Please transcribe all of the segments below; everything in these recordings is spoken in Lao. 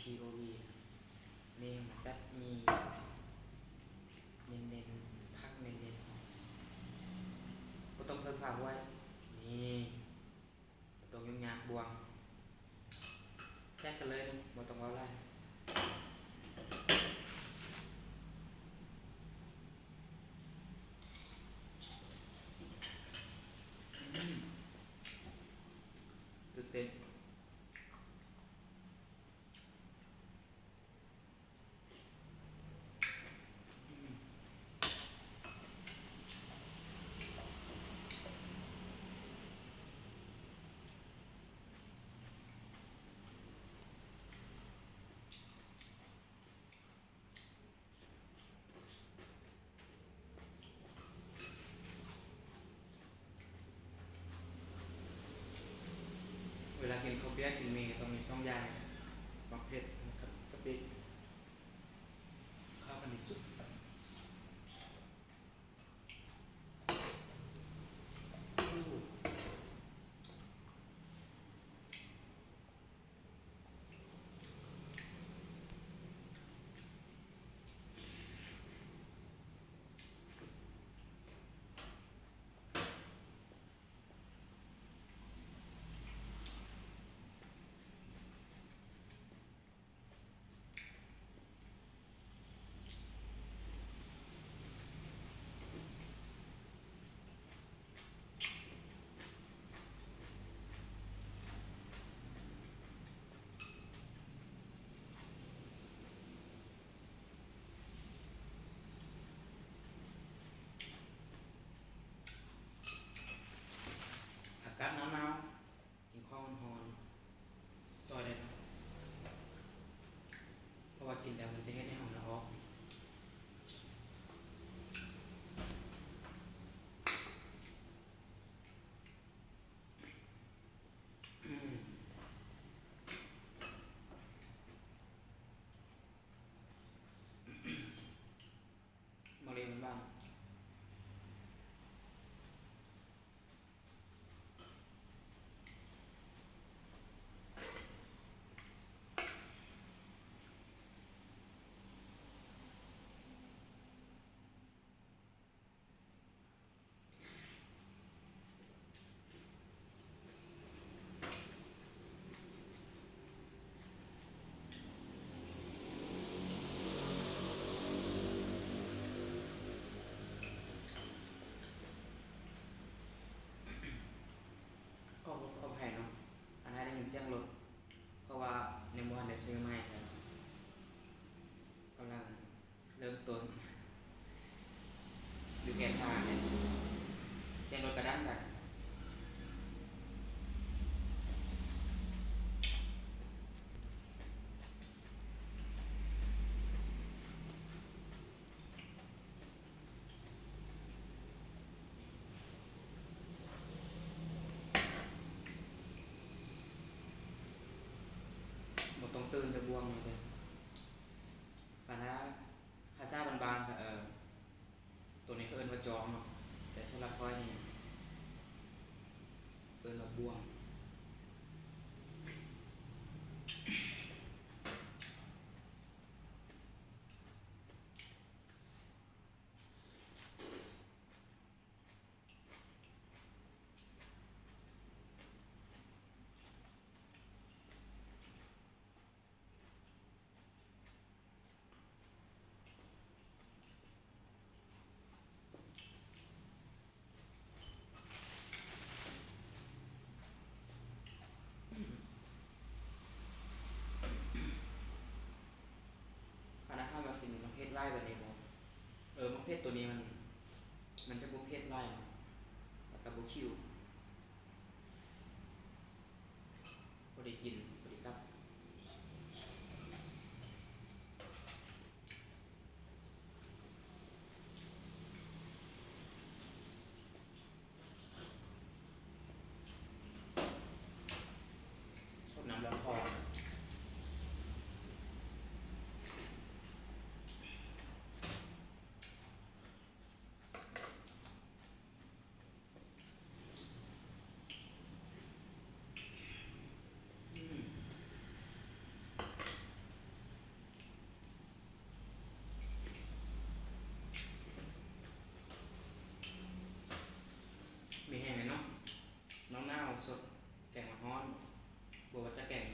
ທີໂອວີ ມີຫຍັງຈັດ ມີເນັ້ນໆ ຜັກເນັ້ນໆ ບໍ່ຕ້ອງເພິ່ງພາຫ້ວຍ ນີ້ ບໍ່ຕ້ອງຫຍຸ້ງຍາກ ບ່ວງ ຈັດກັນເລີຍ ບໍ່ຕ້ອງເວົ້າຫຼາຍ ອືມ ຕື່ນເຕັ້ນ. ເວລາກິນເຂົ້າປຽກກິນໝີ່ກໍຕ້ອງມີສອງຢ່າງ ໝາກເຜັດກັບກະປິ ເຂົ້າກັນທີ່ສຸດ. ອາກາດໜາວໆ ກິນຂອງຮ້ອນໆ ຊ່ອຍໄດ້ເນາະ ເພາະວ່າກິນແລ້ວມັນຈະເຮັດໃຫ້ເຮົາເຫື່ອອອກ. ມະເລັງບ້ານ. ຂໍໂທດຂໍອະໄພເນາະ ອັນໃດໄດ້ຍິນສຽງລົດ ເພາະວ່າຍັງບໍ່ທັນໄດ້ຊື້ໃໝ່ ກຳລັງ ເລີ່ມຕົ້ນ ຢູ່ແຄມທາງນີ້ ສຽງລົດກະດັງໄປ. ບໍ່ຕ້ອງຕື່ນແຕ່ບ່ວງນີ້ເດີ້. ຄັນຖ້າພາສາບ້ານໆ ກໍ ເອີ ໂຕນີ້ເຂົາເອີ້ນວ່າຈອງເນາະ ແຕ່ສຳລັບຂ້ອຍນີ້ເອີ້ນວ່າບ່ວງ. ຄັນຖ້າເຮົາມາກິນໝາກເຜັດຫຼາຍແບບນີ້ບໍ່ ເອີ ໝາກເຜັດໂຕນີ້ມັນ ມັນຈະບໍ່ເຜັດຫຼາຍເນາະ ແລ້ວກໍບໍ່ຂິວ. ພໍດີກິນ ພໍດີກັບ. ສົດນ້ຳລຳຄອ. ສົດ ແກງຮ້ອນໆ ບໍ່ວ່າຈະແກງ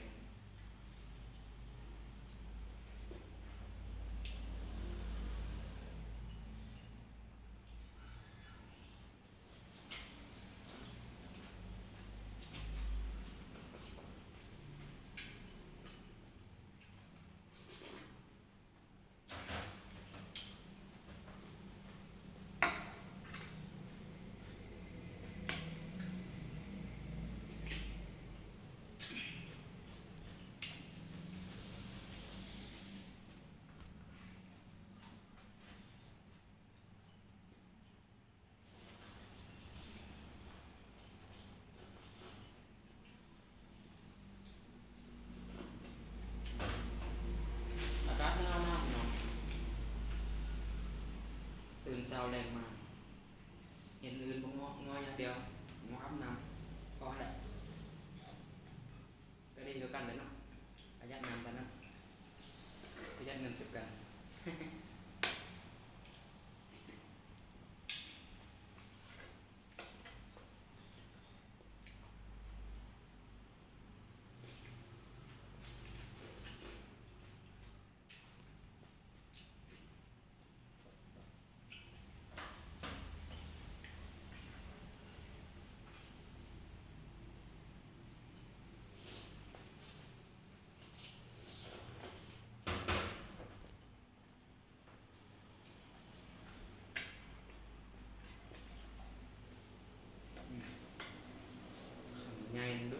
ອາກາດໜາວໆ ເນາະ ຕື່ນເຊົ້າແລງມາ ເຮັດອື່ນບໍ່ເງາະ ເງາະຢ່າງດຽວ ເງາະອາບນ້ຳ ພໍແລ້ວ ກໍດີຄືກັນແຫຼະເນາະ ປະຢັດນ້ຳປານນັ້ນ ປະຢັດເງິນຄືກັນ. ໃຫຍ່ເບິ່ງດູ.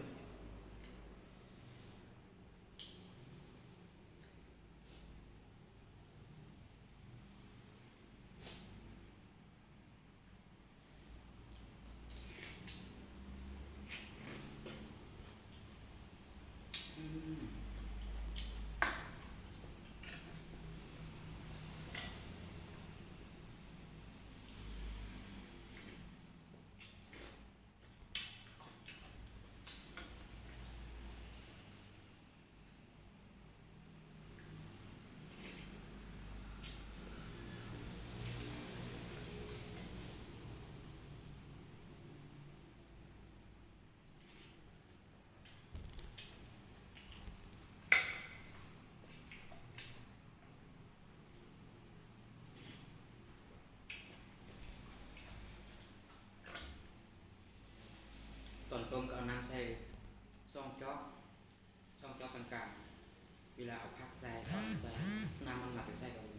ຕອນຕົ້ມກໍເອົານ້ຳໃສ່ສອງຈອກ ສອງຈອກກາງໆ ເວລາເອົາຜັກໃສ່ ເອົາຫຍັງໃສ່ ນ້ຳມັນມາແຕ່ໃສກໍ